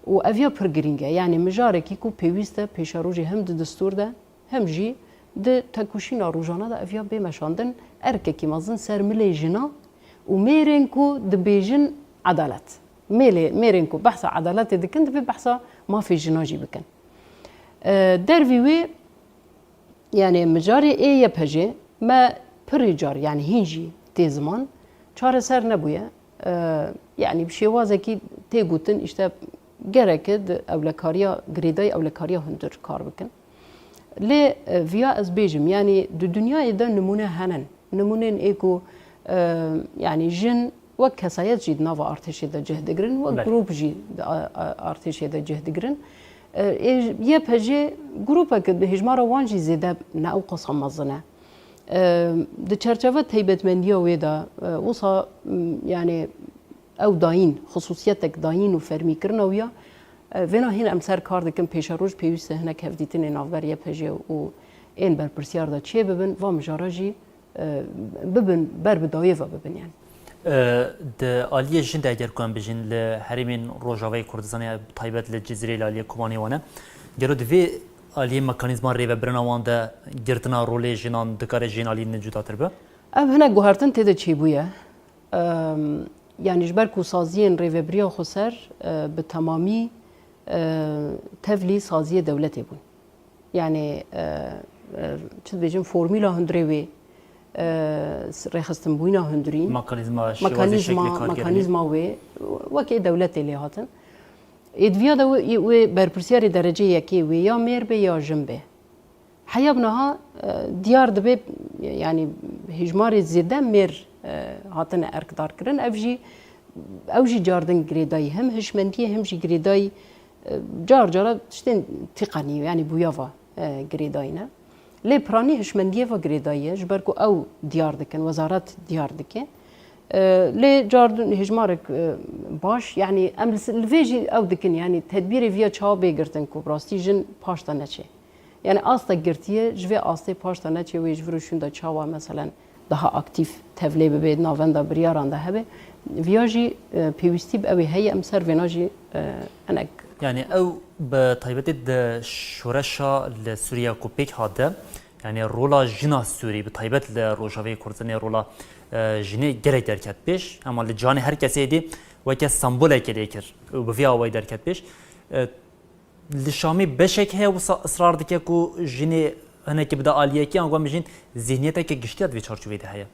Û ev ya pir girîng e. Yanî mijarekî ku pêwîst e pêşerojê hem di distûr de hem jî di tekoşîna rojane de ev ya bê meşandin, erkekî mezin ser milê jina û mêrên ku dibêjin edalet. Mêlê, mêrên ku behsa edaletê dikin, divê behsa mafê jina jî bikin. E, dervî wê, yanî mijarê ê Y P G me pirî car, yanî hîn jî tê ziman, çareser nebûye. E, yanî bi şêwazekî tê gotin, îşte gereke di ewlekariya, girêdayî ewlekariya hundir kar bikin. Lê, e, viya ez bêjim, yanî di dinyayê de nimûne hene. Nimûnên ê ku, e, yanî jin wek kesayet jî di nava artêşê de cih digirin, wek Belê. grûp jî di a-, a-, artêşê de cih digirin. E, ê Y P G grûpeke di hêjmara wan jî zêde ne ew qasa mezin e. E, di çerçeve taybetmendiya wê de, e, wisa, m, yanî ew dayîn, xisûsiyetek dayîn û fermîkirina wî ya, e, vêna hîn em ser kar dikin, pêşeroj pêwîst e hinek hevdîtinê navber Y P G û ên berpirsyar de çê bibin, va mijara jî, e, bibin, ber bi dawiyê ve bibin yani. E, di aliyê jin de eger ku em bijîn li herêmên Rojavayê Kurdistanê, taybet li Cizîrê, li aliyê Kobanê wan e, gelo di vê aliyê mekanîzma rêvebirina wan de girtina rolê jinan dikare ji yên aliyên din cudatir be? Ev hinek guhertin tê de çêbûye. Em, yanî ji ber ku saziyên rêvebiriya xweser, e, bi temamî, e, tevlî saziyê dewletê bûn. Yanî, e, e, çi dibêjin, formûla hundirê wê, e, s-, rêxistinbûyîna hundirîn, Mekanîzma, şêwazê mekanîzma, şeklê karkirinê. mekanîzma wê, wekê dewletê lê hatin. Êdviya de wê, wê berpirsiyarê derecê yekê wê ya mêr bê ya jin bê. Heya bi niha, e, diyar dibe, yanî hêjmarê zêde mêr, e, hatine erkdarkirin. Ev jî, ew jî cardin girêdayî, hem hişmendiyê hem jî girêdayî, e, car cara tiştên tîqenî, yanî bûya va, e, girêdayî ne. Lê piranî hişmendiyê va girêdayî ye, ji ber ku ew diyar dikin, wezaret diyar dike. E, lê cardin hêjmarek, e, baş, yanî em li, li vê jî ew dikin, yanî tedbîrê viya çawa bê girtin ku bi rastî jin paş de neçe. Yani asta girtiye, ji vê astê paş de neçê wê ji vir û şûn de çawa, meselen, daha aktîf tevlê bibe, di navenda biryaran de hebe. Viya jî, e, pêwîstî bi ew ê heye, em ser vêna jî, e, hinek. Yani ew bi taybetê di şoreşa li Sûriya ku pêk hat de, yani rola jina Sûrî, bi taybet li Rojavayê Kurdistanê rola, e, jinê gelek derket pêş, ema li cihanê her kesê dî weke sembolekê lê kir û bi vî awayî derket pêş. E, Li Şamê beşek heye wisa israr dike ku jinê hinekî bide aliyekî, an ku em bijîn zihniyeteke giştî ya di vê çarçoveyê de heye?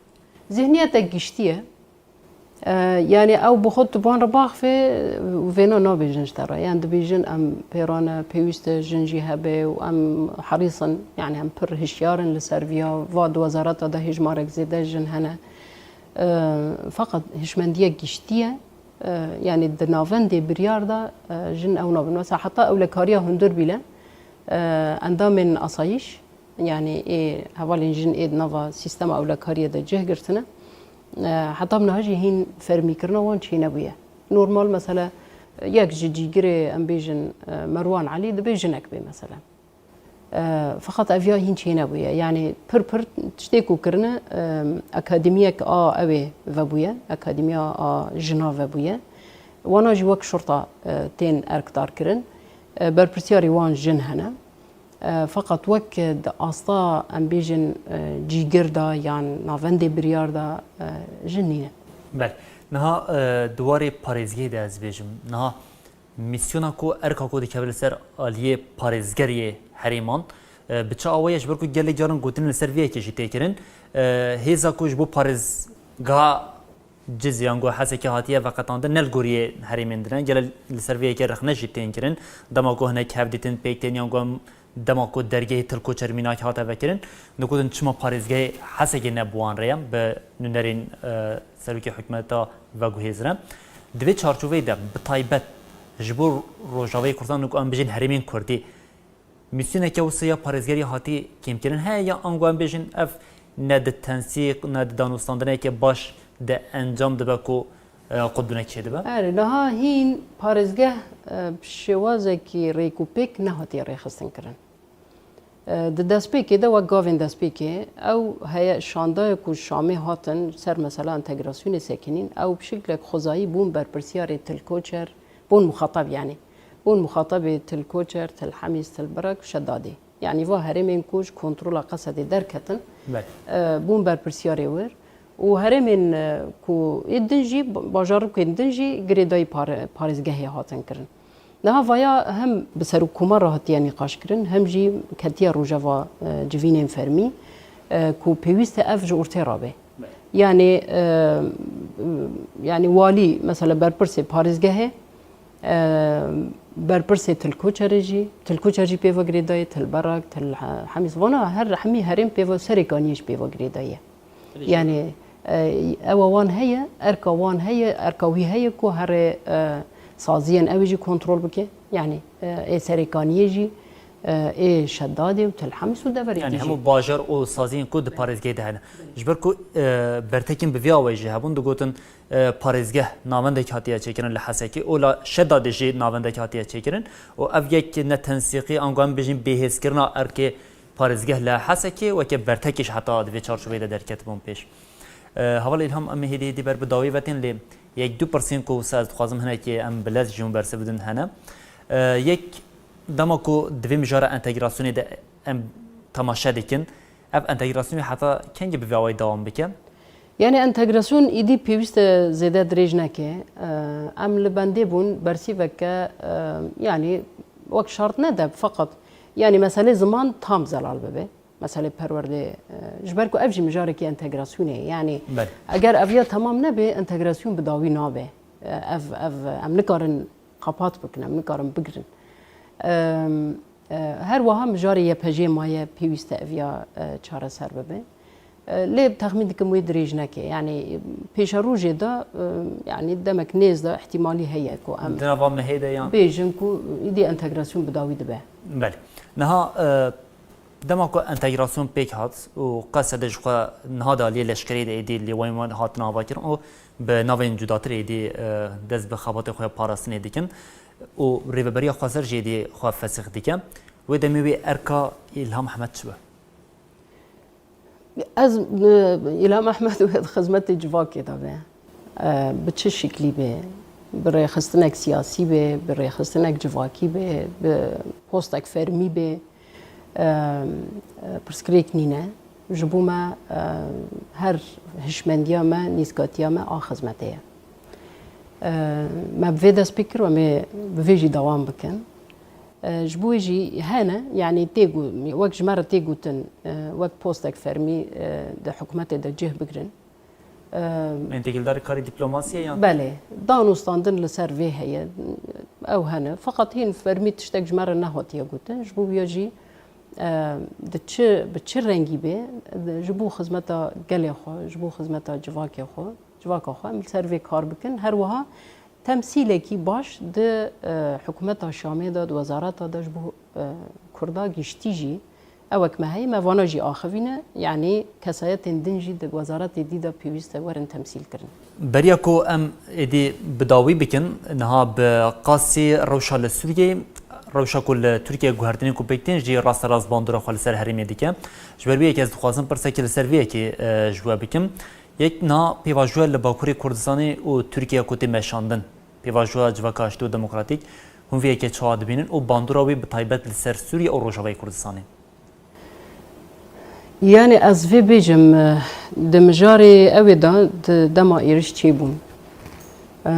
Zihniyetek giştî ye. E, yani ew bi xwe tu ban re baxivê, vêna nabêjin ji te re. Yan dibêjin em pêran e, pêwîst e jin jî hebe û em herîs in, yani em pir hişyar in li ser viya, va di wezareta de hêjmarek zêde jin hene. E, feqet hişmendiyek giştî ye. E, yani di navendê biryar de, e, jin ew nabin. Mesela heta ewlekariya hundir bîle, e, endamên asayîş, yani ê hevalên jin ê di nava sîstema ewlekariyê de cih girtine. E, heta bi niha jî hîn fermîkirina wan çênebûye. Normal mesela yek ji cîgirê em bêjin, e, Merwan Elî dibê jinek bê mesela. E, feqet ev ya hîn çênebûye. Yanî pir pir tiştê ku kirine, e, akademiyek a ew ê vebûye, akademiya a jina vebûye. Wana jî wek şurta, e, tên erkdarkirin. E, berpirsiyarî wan jin hene. E, feqet wek di asta, em bêjin, e, cîgir de yan navendê biryar de, e, jin nîne. Belê. Niha, e, di warê parêzgehê de ez bêjim. Niha Mîsyona ku, erka ku dikeve li ser aliyê parêzgeriyê herêman, e, bi çi awayî ye? Ji ber ku gelek caran gotin li ser vê yekê jî tê kirin. E, hêza ku ji bo parêzgeha Cizî yan ku Hesekê hatiye veqetandin ne li gorî herêmên din e. Gelek li ser vê yekê rexne jî tên kirin. Dema ku hinek hevdîtin pêk tên yan ku em Dema ku dergehê Til Koçer mînak hate vekirin, digotin çima parêzgehê Hesekê ne bi wan re ye, bi nûnerên, e, serokê hikûmeta veguhêzine. Di vê çarçoveyê de bi taybet ji bo Rojavayê Kurdistanê ku em bijîn herêmên Kurdî, mîsyoneke wisa ya parêzgerî hatî kêmkirin heye ya ango em bêjin ev ne di tensîq, ne di danûstandineke baş de encam dibe ku, e, qutbûnek çêdibe? Erê, niha hîn parêzgeh, e, bi şêwazekî rêk û pêk nehatiye rêxistinkirin. E, di destpêkê de wek gavên destpêkê ew heye şandayê ku Şamê hatin ser mesela entegrasyonê sekinîn, ew bi şiklek xwezayî bûn berpirsiyarê Til Koçer, bûn muxatab yanî. Hûn muxatabê Til Koçer, Til Hemîs, Til Birak, Şedadê. Yanî va herêmên ku ji kontrola Qesedê derketin, Belê. e, bûn berpirsiyarê wir û herêmên, e, ku ê din jî, bajarokên din jî girêdayî pare-, parêzgehê hatin kirin. Niha vaya hem bi serokkomar re hatiye nîqaşkirin, hem jî ketiye rojeva, e, civînên fermî, e, ku pêwîst e ev ji ortê rabe. Yanî, e, yanî walî, mesela berpirsê parêzgehê, e, berpirsê Til Koçerê jî, Til Koçer jî pêva girêdayê, Til Berak, Til He-, Hemîs. Vana her hemî herêm pêva, Serêkaniyê jî pêva girêdayê. Yanî, e, ewa wan heye, erka wan heye, erka wî heye ku herê, e, saziyên ew jî kontrol bike. Yanî, e, ê Serêkaniyê jî, e, ê Şedadê û Til Hemîs û deverê Yanî dî jî. Hemû bajar û saziyên ku di parêzgehê de hene. Ji ber ku, e, bertekên bi vî awayî jî hebûn, digotin, e, parêzgeh navendek hatiye çêkirin li Hesekê û la Şedadê jî navendek hatiye çêkirin û ev yek netensîqî, ango em bêjin bêhêzkirina erkê parêzgeh li Hesekê weke bertekî ji heta di vê çarçoveyê de derketibûn pêş. E, Heval Îlham, em ê hêdî hêdî ber bi dawî ve tên, lê yek du pirsên ku wisa ez dixwazim hinekê em bi lez jî hûn bersiv bidin hene. E, yek, dema ku di vê mijara entegrasyonê de em temaşe dikin, ev entegrasyonê heta kengî bi vî awayî dewam bike? Yanî entegrasyon îdî pêwîst e zêde dirêj neke. E, em li bendê bûn bersîveke, e, yanî wek şart nede, feqet yanî meselê ziman tam zelal bibe. Meselê perwerdê, e, ji ber ku ev jî mijarekî entegrasyonê ye. Yanî Belê. eger ev ya temam nebe, entegrasyon bi dawî nabe. E, ev, ev, em nikarin qapat bikin, em nikarin bigirin. E, e, her wiha mijarê Y P G maye, pêwîst e ev ya, e, çareser bibe. E, lê texmîn dikim wê dirêj neke. Yanî pêşerojê de, e, yanî demek nêz de îhtîmalî heye ku em Di nava mehê de yan? bêjin ku îdî entegrasyon bi dawî dibe. Belê. Niha, e, dema ku entegrasyon pêk hat û Qesede ji xwe niha de aliyê leşkerî de êdî lêwayên wan hatin avakirin û bi navên cudatir êdî, e, dest bi xebatê xwe ya parastinê dikin û rêveberiya xweser jî êdî xwe fesix dike. Wê demê wê erka Îlham Ehmed çi be? Ez, e, Îlham Ehmed wê di xizmetê civakê de be. E, bi çi şiklî be? Bi rêxistinek siyasî be, bi rêxistinek civakî be, bi postek fermî be. E, e, pirsgirêk nîne. Ji bo me, e, her hişmendiya me, nîskatiya me a xizmetê ye. E, me bi vê dest pê kir û em ê bi vê jî dewam bikin. E, ji bo wê jî hene, yanî tê gu-, wek ji me re tê gotin, e, wek postek fermî, e, di hikûmetê de cih bigirin. E, Em têkildarî karê dîplomasiyê yan? Belê, danûstandin li ser vê heye, ew hene. Feqet hîn fermî tiştek ji me re nehatiye gotin. Ji bo wiya jî, e, di çi, bi çi rengî bê, ji bo xizmeta gelê xwe, ji bo xizmeta civakê xwe, civaka xwe em li ser vê kar bikin. Her wiha temsîlekî baş di, e, hikûmeta Şamê de, di wezareta de ji bo, e, Kurda giştî jî ewek me heye, me vana jî axivîne, yanî kesayetên din jî di wezaretê dî de pêwîst e werin temsîl kirin. Beriya ku em êdî bi dawî bikin, niha bi qasî rewşa li Sûriyeyê, rewşa ku li Tirkiye guhertinên ku pêk tên jî rasterast bandora xwe li ser herêmê dike. Ji ber wê yekê ez dixwazim pirsekî li ser vê yekê, e, ji we bikim. Yek niha pêvajoya li Bakurê Kurdistanê û Tirkiye ku tê meşandin, pêvajoya Civaka Aştî û Demokratîk, hûn vê yekê çawa dibînin û bandora wê bi taybet li ser Sûriye û Rojavayê Kurdistanê? Yanî ez vê bêjim, e, di mijarê ew ê de di dema êriş çêbûn. E,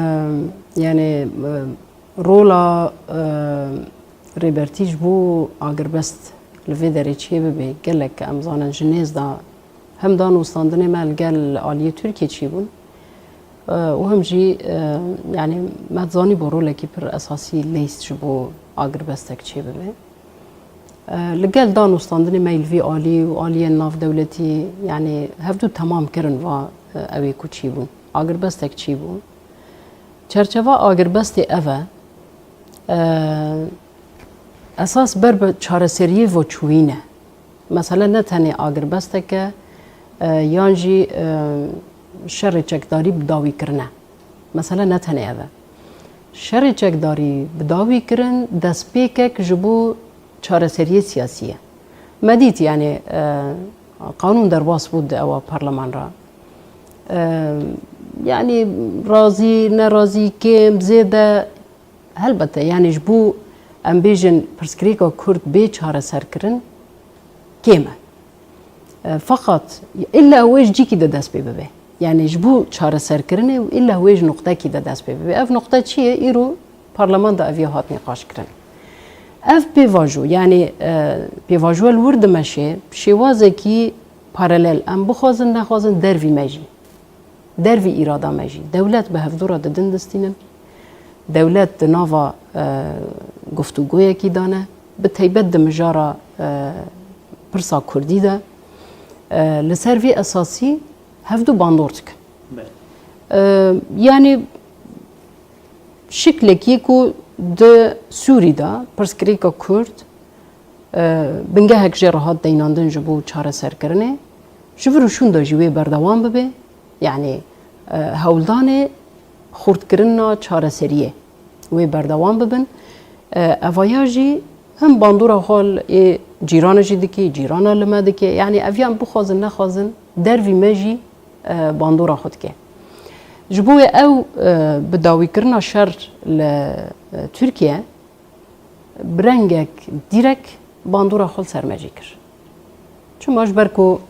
yanî, e, rola, e, Rêbertî ji bo agirbest li vê derê çêbibe, gelek em zanin ji nêz de hem danûstandinê me li gel aliyê Tirkiyê çêbûn, e, û hem jî, e, yanî me dizanîbû rolekî pir esasî leyst ji bo agirbestek çêbibe. E, li gel danûstandinê me yî li vî alî û aliyên navdewletî, yanî hevdû temam kirin va, e, ew ê ku çêbûn. Agirbestek çêbû. Çerçeva agirbestê ev e. E, esas ber bi çareseriyê ve çûyî ne. Mesele ne tenê agirbestek e, e, yan jî, e, şerê çekdarî bi dawî kirine. Mesele ne tenê ev e. Şerê çekdarî bi dawî kirin destpêkek ji bo çareseriyê siyasî ye. Me dît, yanî, e, qanûn derbas bû di ewa parleman re. E, yanî razî, nerazî, kêm, zêde, Helbete, yanî ji bo em bêjin pirsgirêka Kurd bê çareserkirin kêm e. E, feqet illa wê ji cîkî de dest pê bibe. Yanî ji bo çareserkirinê û illa wê ji nuqtekî de dest pê bibe. Ev nuqte çi ye? Îro parleman de ev ya hat nîqaşkirin. Ev pêvajo, yanî, e, pêvajoya li wir dimeşe, şêwazekî paralel, em bixwazin nexwazin dervî me jî. Dervî îrada me jî. Dewlet bi hevdû re didin distînin. Dewlet di nava, e, guftûgoyekî de ne. Bi taybet di mijara, e, pirsa kurdî de. E, li ser vî esasî hevdû bandor dikin. Belê. E, yanî şiklekî ku di Sûrî de pirsgirêka Kurd, e, bingehek jê re hat deynandin ji bo çareserkirinê, ji vir û şûn de jî wê berdewam bibe. Yanî, e, hewldanê xurtkirina çareseriyê wê berdewam bibin. E, evaya jî him bandora xwe li ê cîrana jî dike, cîrana li me dike. Yanî ev yan bixwazin nexwazin dervî me jî, e, bandora xwe dike. Ji bo wê ew, e, bi dawîkirina şer li, e, Tirkiye bi rengek dîrek bandora xwe li ser me jî kir. Çima? Ji ber ku,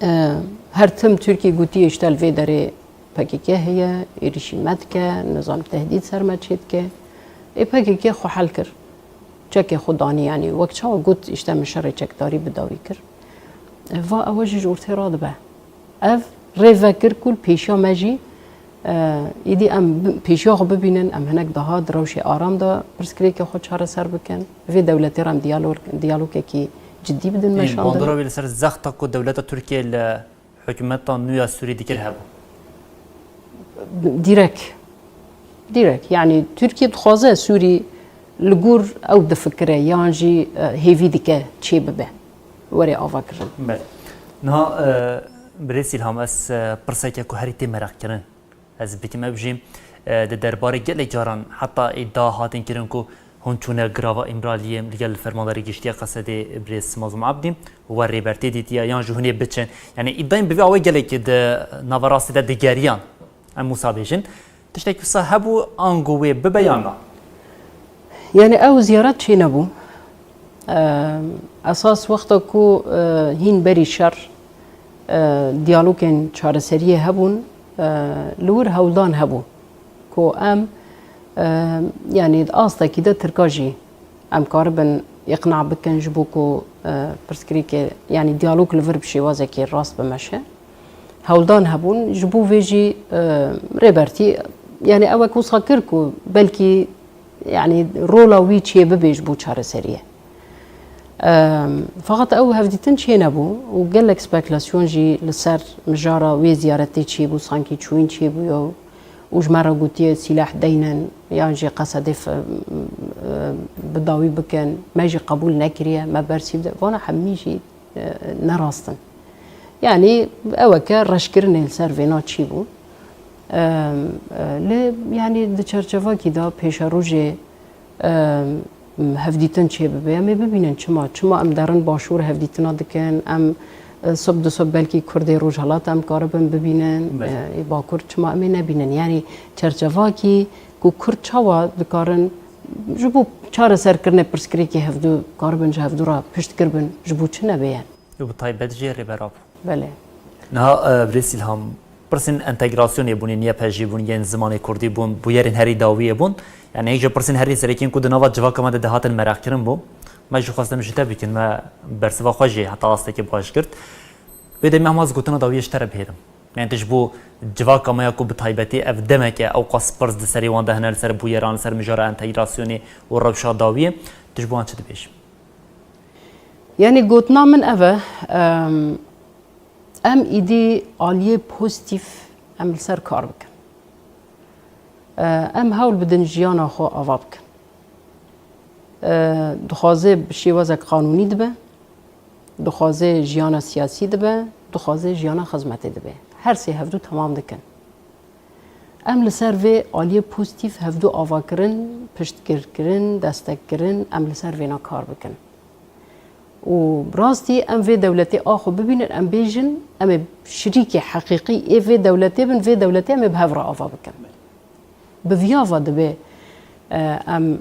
e, her tim Tirkiye gotiye, îşte li vê derê P K K heye, êrîşî me dike, nizam tehdîd ser me çêdike. Ê P K K xwe hel kir. Çekê xwe danî, yanî wek çawa got, îşte min şerê çekdarî bi dawî kir. E, va ew jî ji ortê radibe. Ev rê vekir ku li pêşiya me jî, e, îdî em bi-, pêşiya xwe bibînin, em hinek daha di rewşê aram de pirsgirêkê xwe çareser bikin. Vê dewletê re em diyalog-, diyalogekî cidî bidin meşandin. Bandora wê li ser zexta ku dewleta Tirkiye li hikûmeta nû ya Sûrî dikir hebû? Dîrek. Dîrek. Yanî Tirkiye dixwaze Sûrî li gor ew difikire yan jî, e, hêvî dike çê bibe. Were avakirin. Belê. Niha, e, birêz Îlham, ez, e, pirseke ku herî tê meraqkirin ez bikim, ev jî, e, di derbarê gelek caran heta îdia hatin kirin ku hûn çûne girava Îmraliyê li gel Fermandarê Giştî ya Qesedê birêz Mazlûm Ebdî û we Rêbertî dîtiye yan jî hûn ê biçin. Yanî îdiayên bi vî awê gelekî di naverastê de digeriyan. Em wisa bêjin, tiştek wisa hebû, ango wê bibe yan na? Yanî ew ziyaret çênebû. Ehm, esas wexta ku, eh, hîn berî şer, eh, diyalogên çareseriyê hebûn, eh, li wir hewldan hebû ku em, eh, yanî di astekî de Tirka jî em karibin îqna bikin ji bo ku, eh, pirsgirêkê, yanî diyalog li vir bi şêwazekî rast bimeşe. Hewldan hebûn, ji bo vê jî, eh, Rêbertî, yanî ew wek wisa kir ku belkî, yanî rola wî çê bibe ji bo çareseriyê. Em, feqet ew hevdîtin çênebû û gelek spekulasyon jî li ser mijara wê ziyaretê çêbû, sankî çûyîn çêbûye û ji me re gotiye sîleh deynin yan jî Qesedê f-, bi dawî bikin, me jî qebûl nekiriye, me bersîv de. Vana hemî jî, e, ne rast in. Yanî ew eke reşkirinê li ser vêna çêbû. Em, e, lê yanî di çerçevakî de pêşerojê, em, hevdîtin çêbibe. Em ê bibînin çima. Çima em derin başûr hevdîtina dikin. Em, e, sib di sib belkî Kurdê Rojhilat em karibin bibînin. Belê. E, ê Bakur çima em ê nebînin. Yanî çerçevakî ku Kurd çawa dikarin ji bo çareserkirinê pirsgirêkê hevdû karibin ji hevdû re piştgir bin, ji bo çi nebe yen? Û bi taybet jî Rêber Apo. Belê. Niha, e, birêz Îlham, pirsên entegrasyonê bûn, yên Y P J'ê bûn, yên zimanê kurdî bûn, bûyerên herî dawiyê bûn. Yanî yek ji pirsên herî sereke yên ku di nava civaka me de dihatin meraqkirin bû. Me jî xwestim ji te bikin, me bersiva xwe jî heta astekî baş girt. Wê demê hema ez gotina dawiyê ji te re bihêlim. Yanî tu ji bo civaka me ya ku bi taybetî ev demek e, ewqas pirs di serê wan de hene li ser bûyeran, li ser mijara entegrasyonê û rewşa dawiyê, tu ji bo wan çi dibêjî? Yanî gotina min ev e, em, em îdî aliyê pozîtîf em li ser kar bikin. E, em hewl bidin jiyana xwe ava bikin. E, dixwaze bi şêwazek qanûnî dibe, dixwaze jiyana siyasî dibe, dixwaze jiyana xizmetê dibe. Her sê hevdû temam dikin. Em li ser vê aliyê pozîtîf hevdû avakirin, piştgirkirin, destekkirin, em li ser vêna kar bikin. Û bi rastî em vê dewletê a xwe bibînin, em bêjin, em ê şirîkê heqîqî ê vê dewletê bin, vê dewletê em ê bi hev re ava bikin. Bi vî ava dibe Em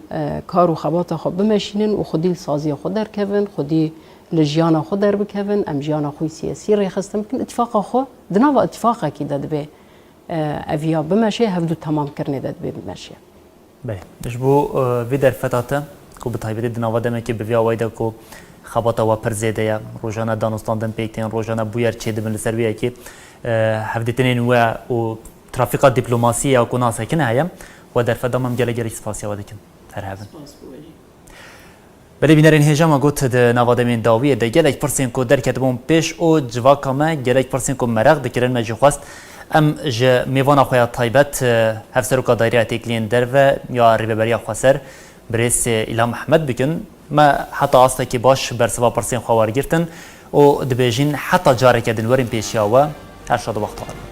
kar û xebata xwe bimeşînin û xwedî li saziya xwe derkevin, xwedî li jiyana xwe derbikevin, em jiyana xwe yî siyasî rêxistin bikin, îtifaqa xwe di nava îtifaqekî de dibê eviya bimeşe, hevdû temamkirinê de dibê bimeşe. Belê. Ji bo vê derfeta te ku bi taybetî di nava demekê bi vî awayî de ku xebata we pir zêde ye, rojane danûstandin pêk tên, rojane bûyer çêdibin li ser wê yekê, hevdîtinên we û trafîka dîplomasiyê ya ku nasekine heye, we derfet da, me gelek gelek spasiya we dikin. Her hebin. Belê bînerên hêja, me got di nava demên dawiyê de gelek pirsên ku derketibûn pêş û civaka me gelek pirsên ku meraq dikirin me jî xwest em ji mêvana xwe ya taybet, Hevseroka Daîreya Têkiliyên Derve ya Rêveberiya Xweser, birêz Îlham Ehmed bikin. Me heta astekî baş bersiva pirsên xwe wergirtin û dibêjin heta careke din werin pêşiya we. Her şad û bextewar bin.